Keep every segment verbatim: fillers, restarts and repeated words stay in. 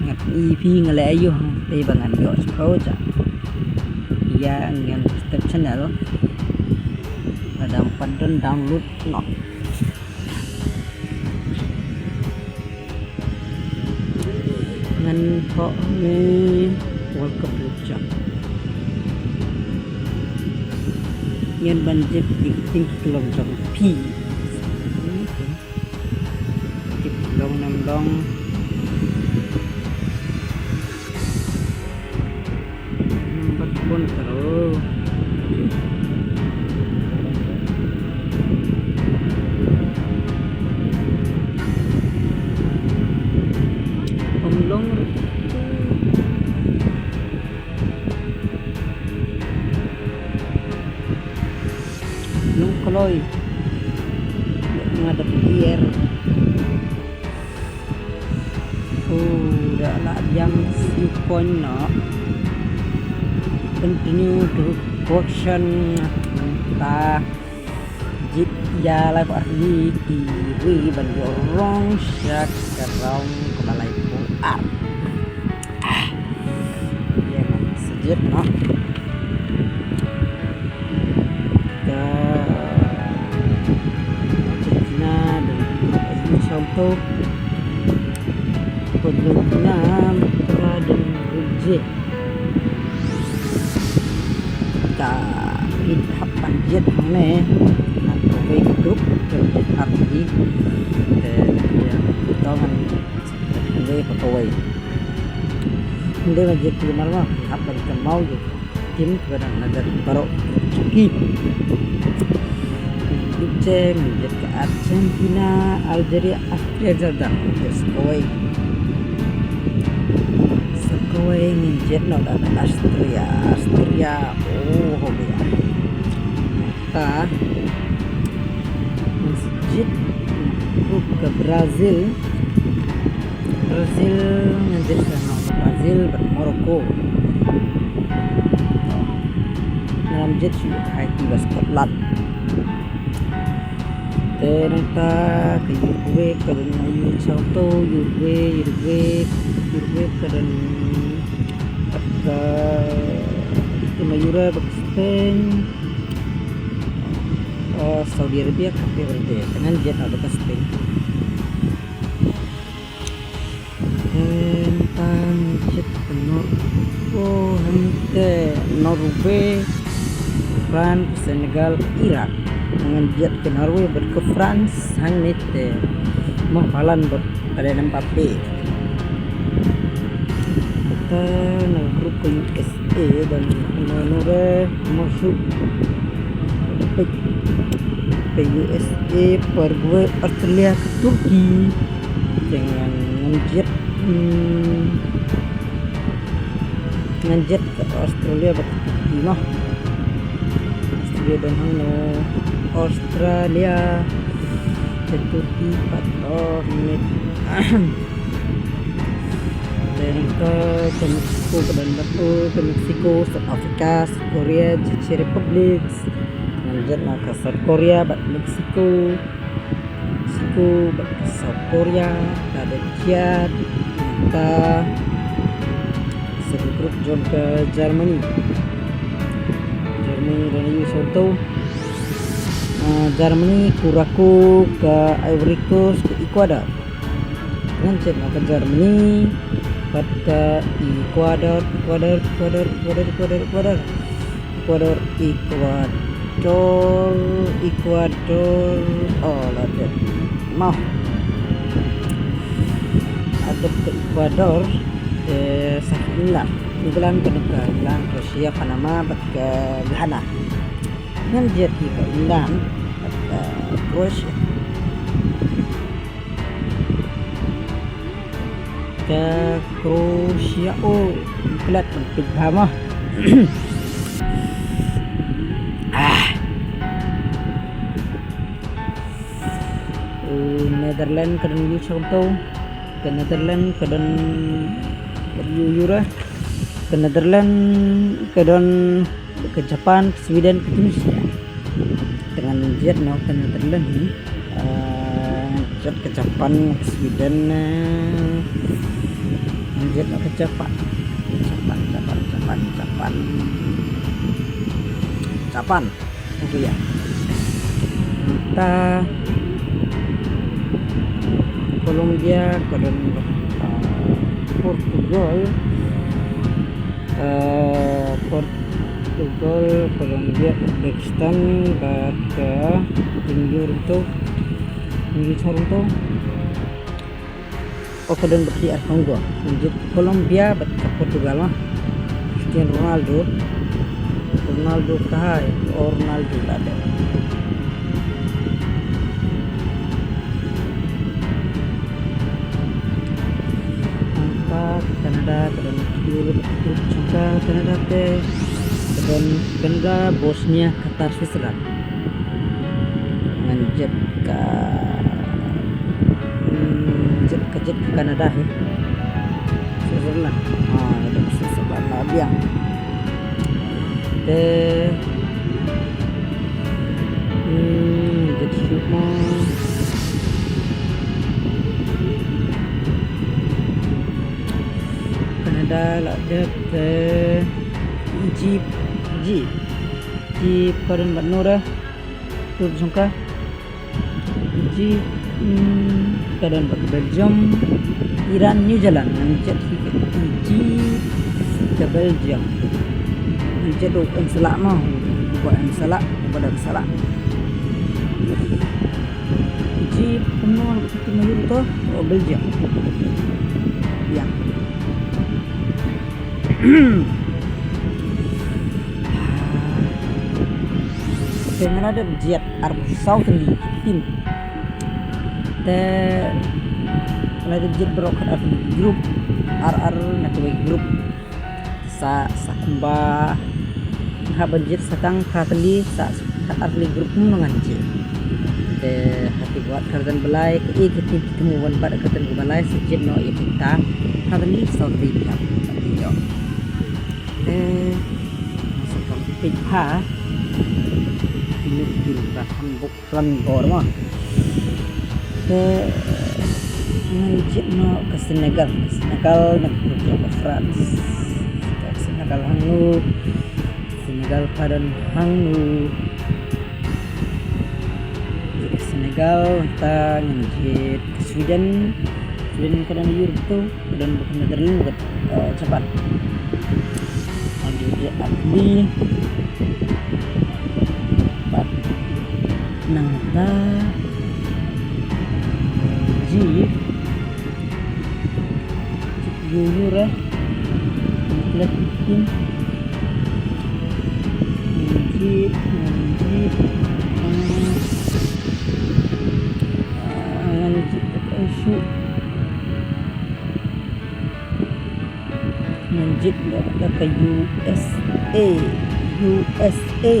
Ngat i phi nga leh ayu hang te ba ngan ïoh shuh ja. Ïa ngan step channel. Ba dang pat don download noh. Ngan thoh ne welcome to channel. Ngan ban jep ki ting ki klong jong phi. Ki long nam long. Nambat pun karo. Om long. Nung kloi. Nga da pier. Oh, da la jam siu coin noh. Continue to question ta. Jit ïa live artylli ki ri ban ïoh rong sha ka round kaba laiphew ar. Ah. Ïa, sa jit noh. Ka Argentina don ïa u Santo. Argentina ka don Group J. Ka phi hap ban jied hangne. Ngan kawei ka group ka jied hap hi. Te ïa to ngan kawei pa kawei. Hynrei ma jied ki mar ma phi hap ban kynmaw ïa ki team kiba dang na dep baroh ki. Ngan jied ka Argentina, Algeria, Austria, Jordan. Te sa kawei. Sa kawei ngan jied noh da Austria, Austria. Oh, ho gaya. Ta ngan sa jied group ka Brazil. Brazil ngan jied sa noh Brazil bad Morocco. Ngan jied shuh Haiti bad Scotland. Te nangta ka Uruguay ka don ïa u Chauto, Uruguay, Uruguay, Uruguay ka don ka Extremadura bad Spain. Oh, Saudi Arabia, Cape Verde. Te ngan jied noh da ka Spain. Te nangta ngan jied ka Nor-, oh, hangte Norway, France, Senegal, Iraq. Ngan jied ka Norway bad ka France hangne te. Mo Haaland bad Kylian Mbappe. Te na group ka U S A don na nore mo shu peit ka U S A, Paraguay, Australia, ka Turkey. Te ngan, ngan jied, hmm, ngan jied ka Australia bad ka Turkey mo. Australia don hangno, Australia, ka Turkey pat, oh, hangne. Te nangta ka Mexico ka don bad u, ka Mexico, South Africa, South Korea, Czech Republic. Ngan jied noh ka South Korea bad Mexico. Mexico bad ka South Korea, ka don jied, nangta sa ka group jong ka Germany. Germany don ïa u Santo. Ah, Germany, Curaçao, ka Ivory Coast, ka Ecuador. Ngan jied noh ka Germany bad ka Ecuador, Ecuador, Ecuador. Ecuador, Ecuador, Ecuador, oh, la dep. Mo. La dep ka Ecuador, eh, sa ka England. England ka don ka England, Croatia, Panama bad ka Ghana. Ngan jied ïa ka England bad ka Croatia. Ka Croatia, oh, klet ban peit bha mo. Ah. Eh, Netherlands ka don ïa u Santo. Ka Netherlands ka don ïa u Jura. Ka Netherlands ka don ka Japan, ka Sweden, ka Tunisia. Te ngan jied noh ka Netherlands hi. Ah, jied ka Japan, ka Sweden, eh, ngan Vietnam ka Japan. Japan, Japan, Japan, Japan. Japan. Korea. Ta Colombia, Colombia, ah, Portugal, ah, Portugal, Colombia, Uzbekistan, bad, ah, India ruh to. India ruh to. O ka don bad ki ar Congo. Ngan jied Colombia bad ka Portugal ma. Cristiano Ronaldo. Ronaldo ka hai, o Ronaldo la dep. Nangta Canada ka don ki ar bad ki ar jong ka Canada te. Ka don Canada, Bosnia, Qatar, Switzerland. Ngan jied ka, hmm, jied ka, jied ka Canada hi. Switzerland. Ah, ïa ka Switzerland la biang. Te, hmm, jied shuh ma. Canada la dep te. Egypt, Egypt. Egypt ka don bad no re? Tur jong ka. Egypt, hmm, ka don bad Belgium, Iran, New Zealand. Ngan jied hi ka Egypt, ka Belgium. Ngan jied u em sala mo, u ba em sala, u ba em sala. Egypt, kumno, kumno to, o Belgium. Ïa. Te nga la dep jied arphew saw tylli ki tim. Te nga la dep jied baroh khatar tylli ki group, ar ar na kawei ka group. Sa, sa kumba nga hap ban jied sa tang phra tylli, sa khatar tylli ki group kumno ngan jied. Te ha ki bad kyrdan ba lai, kaei ka tim ki thmu wan bad kyrdan ba lai, sa jied noh ïa kita phra tylli saw tylli ki hap ban jied. Te nga sa kam peit bha. Kine ki tim ba kham buk khlem bor mo. Te ngan jied noh ka Senegal, ka Senegal na ka group jong ka France. Ka Senegal hangno, Senegal ka don hangno. Jied ka Senegal, nangta ngan jied ka Sweden. Sweden ka don Europe to. Ka don bad ka Netherlands bad, eh, Japan. Ngan jied ar tylli. Bad nangta jied, jied ïa u re. Ngan jied, ngan jied, ngan jied. Ah, ngan jied, eh, shuh. Ngan jied da, da ka U S A, U S A.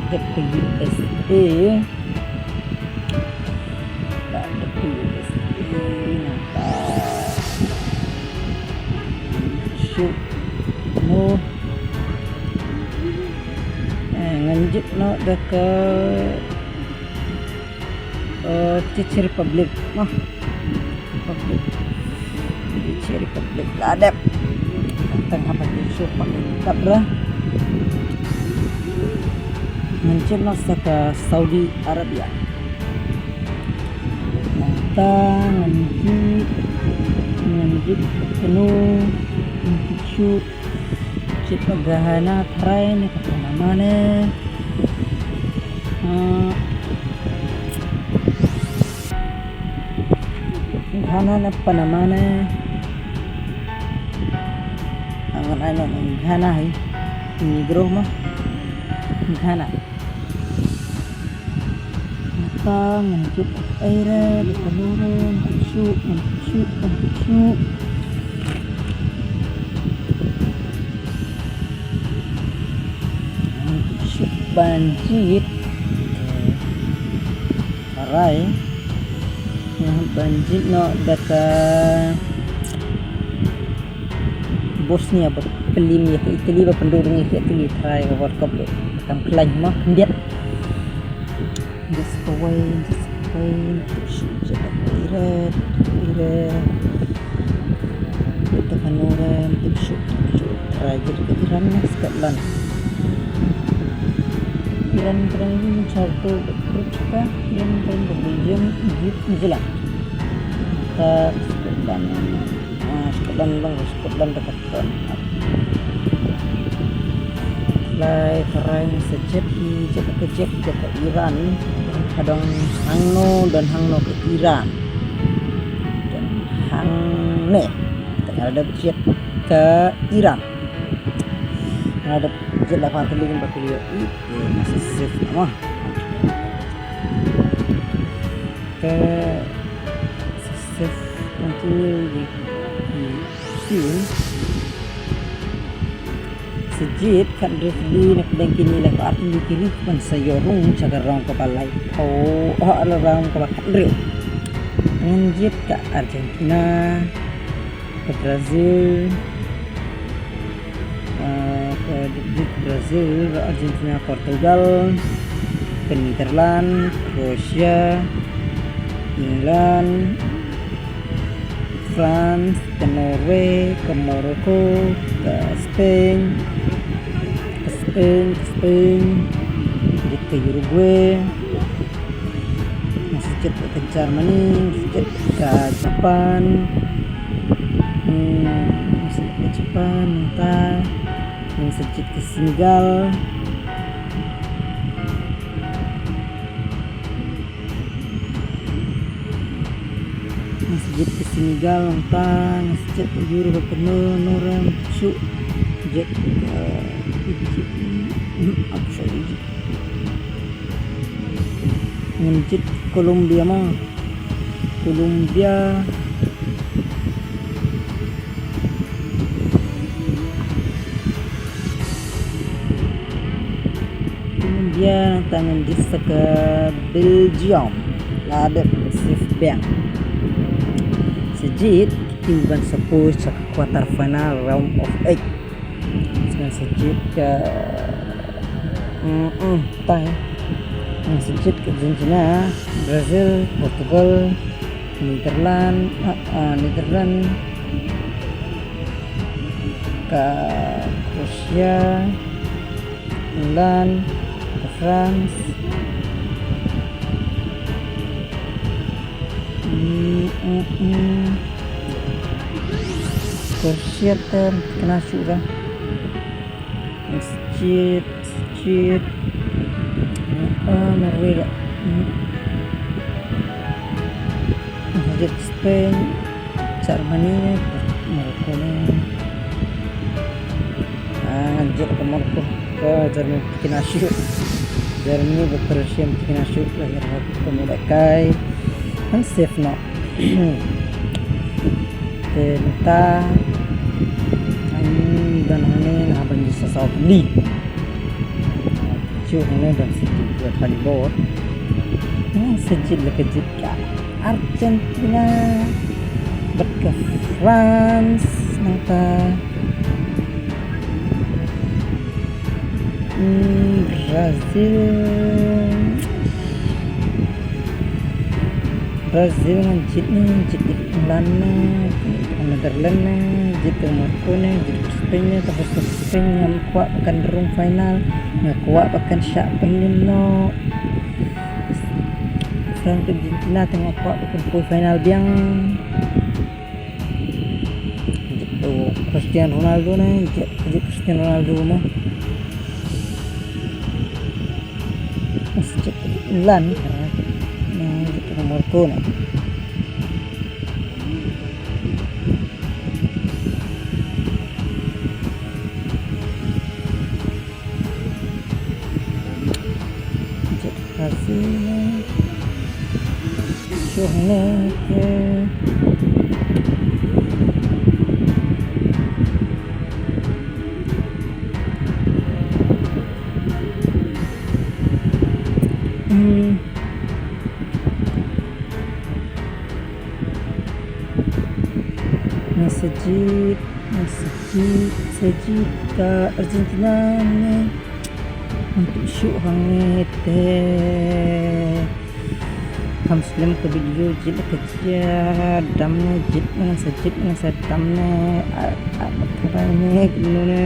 Da ka U S A. Da, da ka U S A nangta. Shuh. No. Eh, ngan jied noh da ka Eh, Czech Republic, noh. Republic. Czech Republic la dep. Tang haba Czech Republic dep re. Ngan jied noh sa ka Saudi Arabia. Nangta ngan jied, ngan jied kano, ngan jied shuh. Jied noh Ghana, tharai ne ka Panama ne. Ah. Ghana ne Panama ne. Ah, ngan ai noh Ghana hi. Negro mo. Ghana. Nangta ngan jied ei re, ngan jied shuh, ngan jied shuh, ngan jied shuh. Ngan jied shuh ban jied. Alright. Ngan ban jied noh da ka Bosnia ba pynlip ïa ka Italy, ba pynduh ïa ka Italy tharai ka World Cup ruh. Kam khlaiñ mo khyndiat. Just kawei, just kawei. Shu jied da kawei re, kawei re. Em, tu shu, shu trai jit ka Iran ne Scotland. Iran kren char tu group ka, Iran kren ka Belgium, Egypt, New Zealand. Ka Scotland, ah, Scotland lang, Scotland dekat kan. Lai trai sa jit hi, jit ka jit ka Iran. Hadong hangno, don hangno ka Iran. Don hangne. Tengah ada jit ka Iran. Nga da jit la phan tylli ba ki ïohi, eh, nga sa save namar. Te sa save continue ïa ki scene. Sa jied khathynriew tylli na pdeng kine, lehkai artylli ki ri, ban sa ïoh rung sha ka round kaba laiphew, oh, la round kaba khathynriew. Ngan jied ka Argentina, ka Brazil, ah, ka Brazil, Argentina, Portugal, ka Netherlands, Croatia, England, France, ka Norway, ka Morocco, ka Spain, ka Spain, ka Spain, ka Uruguay, Nga sa jied ka Germany, nga sa jied ka Japan, hmm, nga sa jied ka Japan, mynta nga sa jied ka Senegal. Nga sa jied ka Senegal, mynta nga sa jied ka Europe, ka no, no, ram, shu jied ka Egypt, hmm, actually Egypt. Ngan jied Colombia ma. Colombia. Colombia, nangta ngan jied sa ka Belgium. La dep save biang. Sa jied kito ban sa poi sha ka quarter final, round of eight. Ngan sa jied ka, mm, mm, tai. Ngan sa jied ka Argentina, Brazil, Portugal, Netherlands, ah, ah, Netherlands, ka Croatia, England, ka France. Mm, mm, mm. Kyrsiat te kena shuh dah. Masjid, masjid. Ah, marwei dah. Hmm. Masjid Spain, Germany, Morocco ne. Ah, ngan jied ka Morocco. Ka Germany kena shuh. Germany bad Croatia kena shuh. Lahir ko mo da kai. Kan safe noh. Te mynta ngan don hangne, nga ban jied sa saw tylli. Shu hangne don sa jied ka Freiburg. Ngan sa jied la ka jied ka Argentina bad ka France nangta. Hmm, Brazil. Brazil ngan jied ne, jied England ne, Netherlands ne, jied Morocco ne, jied Spain ne, taphos Spain ngam kwah ba kan rung final, nga kwah ba kan shah pynlip noh. France, Argentina te nga kwah ba kan poi final biang. Jied Cristiano Ronaldo ne, jied, jied Cristiano Ronaldo mo. Jied England, ne, jied Morocco ne. Jied Brazil ne. Shuh ne ke. Hmm. Nga sa jied, nga sa jied, sa jied ka Argentina ne. Nangtu shuh hangne te. Kam slem ka video jied ka jia dam ne jied ngan sa jied ngan sa dam ne a a ka bai ne kumno ne.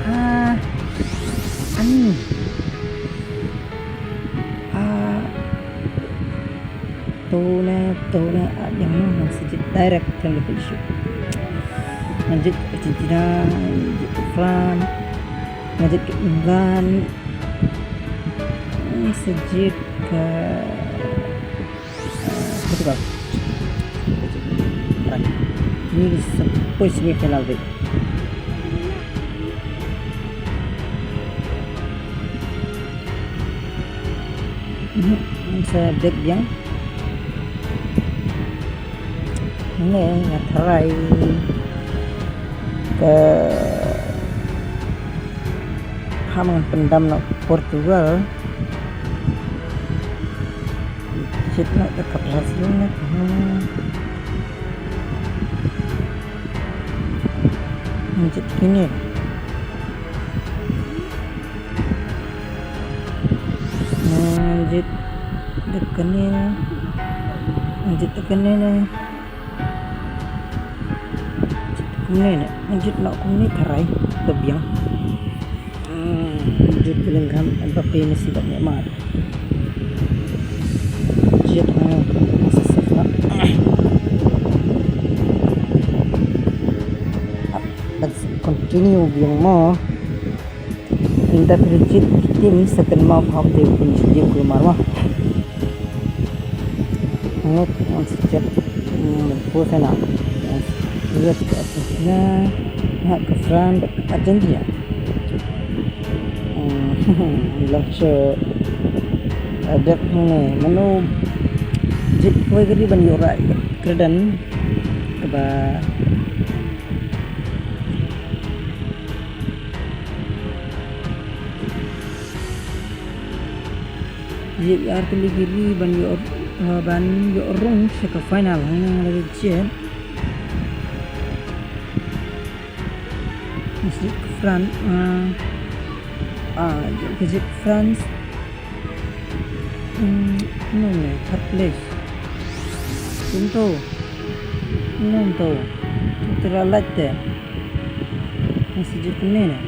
Ah, ani. Ah, to ne to ne a yang ngan sa jied direct kan ka video. Ngan jied Argentina, ngan jied France, ngan jied England. Ngan sa jied ka Portugal. Right. Ini sa poi semi final deh. Mhm. Sa dek biang. Ngan tharai ka ha ngan pyndam na Portugal. Shit, na ka Brazil na ka. Ngan jied kine. Ngan jied da kane. Ngan jied da kane ne. Kumne ne, ngan jied noh kumne tharai ka biang. Hmm, ngan jied Bellingham, Mbappe, Messi bad Neymar. Jied ha, ha sa sef ha. Let's continue biang mo. Mynta phi jied ki team sa kynmaw pha te phi jied ki mar mo. Ngut ngan sa jied, hmm, pur sana. Ngan sa jied ka Argentina, ngan ka France, Argentina. Hmm, lah shu, eh, dep ne, mano jied kawei ka dei ban ïoh rai kyrdan kaba Jied ïa artylli ki ri ban ïoh, eh, ban ïoh rung sha ka final. Hangne nga la jied. Jied ka France, eh, ah, jied ka jied ka France. Hmm, kumno ne, third place. Kumto. Kumto. Kumto la lait te. Ngan sa jied kumne ne.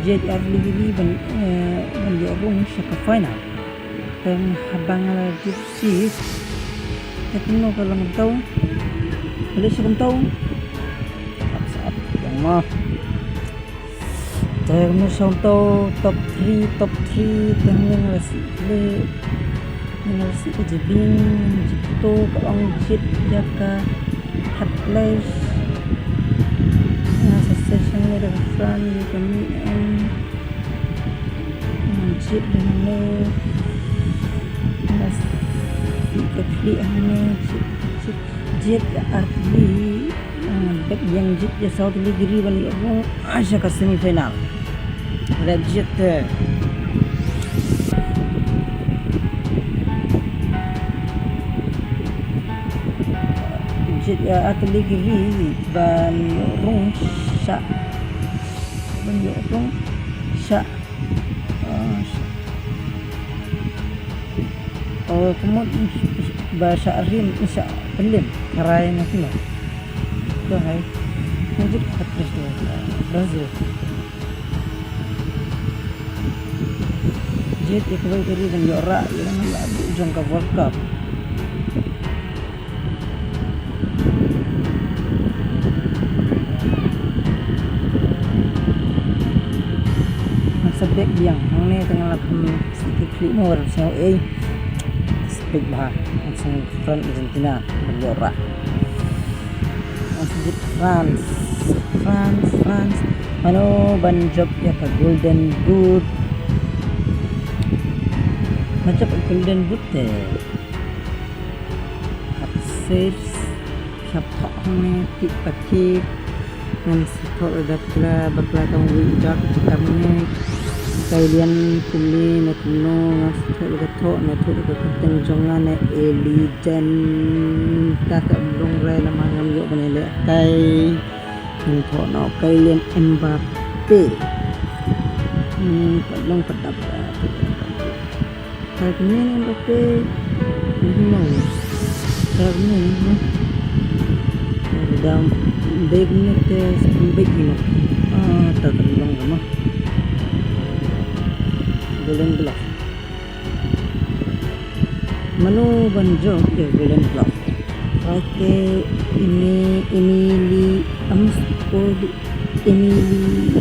Jied artylli ki ri ban, eh, ban ïoh rung sha ka final. Te haba nga la jied shisha. Te kumno ka long kumto. Balei shu kumto. Ap sa ap. Yang ma. Te kumno shu kumto top three, top three. Te nga la sih leh. Nga la sih ka jabing. Jied to ka ong jied ïa ka third place. Nga sa session ne da ka France ïa ka mi em. Jied hangne. Nga sih ka khlieh hangne. Jied, jied, jied ïa artylli. Nga bek biang jied ïa saw tylli ki ri ban ïoh rung sha ka semi final. Rep jied te. Jied ïa artylli ki ri ban ïoh rung sha. Ban ïoh rung sha. Ah, oh, kumut ba sha rim, sha pynlem. Tharai na kino. To hai. Ngan jied ka Brazil. Brazil. Jied ïa kawei ka ri ban ïoh rah ïa ka nam la buh jong ka World Cup. Ngan sa bek biang hangne te nga la kham sih ki khlieh mo, sngewbha ei. Sa bek bha. Ngan sa France Argentina ban ïoh rah. Ngan sa jied France. France, France. Mano ban jop ïa ka Golden Boot. Ban jop ïa ka Golden Boot te. Hap safe. Sngap thoh hangne, tip pa tip. Ngan sa thoh da bakla, bakla tang wi dak, tang ne. Kylian kumne ne kumno, ngan sa thoh da thoh, ne thoh da kyrteng jong nga ne Ellie Jen. Ta ka mrong rai lama ngam ïoh bane le kai. Ngan thoh noh Kylian Mbappe. Hmm, pat long pat dap. Trai kumne Mbappe. Hmm, no. Trai kumne, no. Dam big ne te big ne. Ah, ta ta long ma. Golden glove. Mano ban jop ïa Golden Glove? Trai te Emi-, Emily, am, oh, di-, Emily,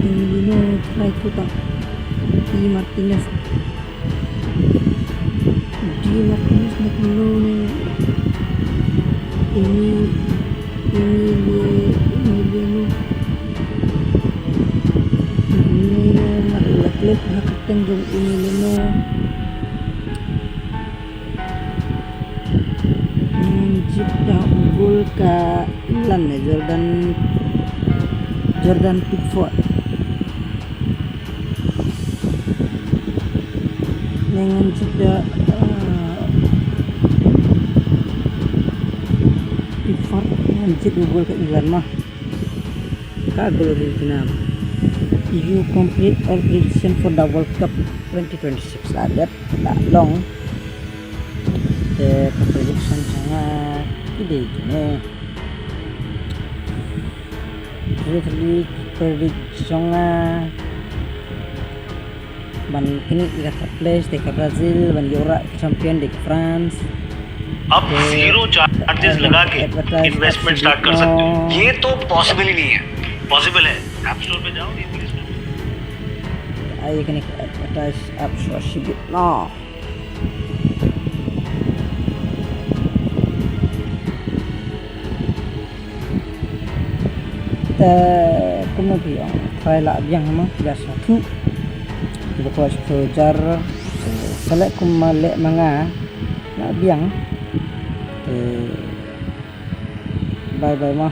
Emily no, trai tu ta. Di Martinez. Di Martinez na kuno ne. Emi-, Emily, Emily no. Emily na la klep ha ka teng jong Emily no. Hmm, jip da u gol ka England ne Jordan, Jordan Pickford. Ngan jip da, ah, Pickford, ngan jip u gol ka England ma. Ka gol ka England. You complete all prediction for the World Cup twenty twenty-six. La dep, la long. Te ka prediction jong nga ki dei kine. Prediction jong nga ban kine ïa ka third place dei ka Brazil, ban ïoh rah ka champion dei ka France. अब zero charges लगा के investment start कर सकते हो। ये तो possible ही नहीं है। Possible है। App Store पे जाओ, ये investment। Ai kane ka advertise App Store shibit no. Te kumno phi ong, trai la biang ma, phi la sngewthuh. Phi la kwah shu jar, te leh kumba leh ma nga, la biang. Te bye bye ma.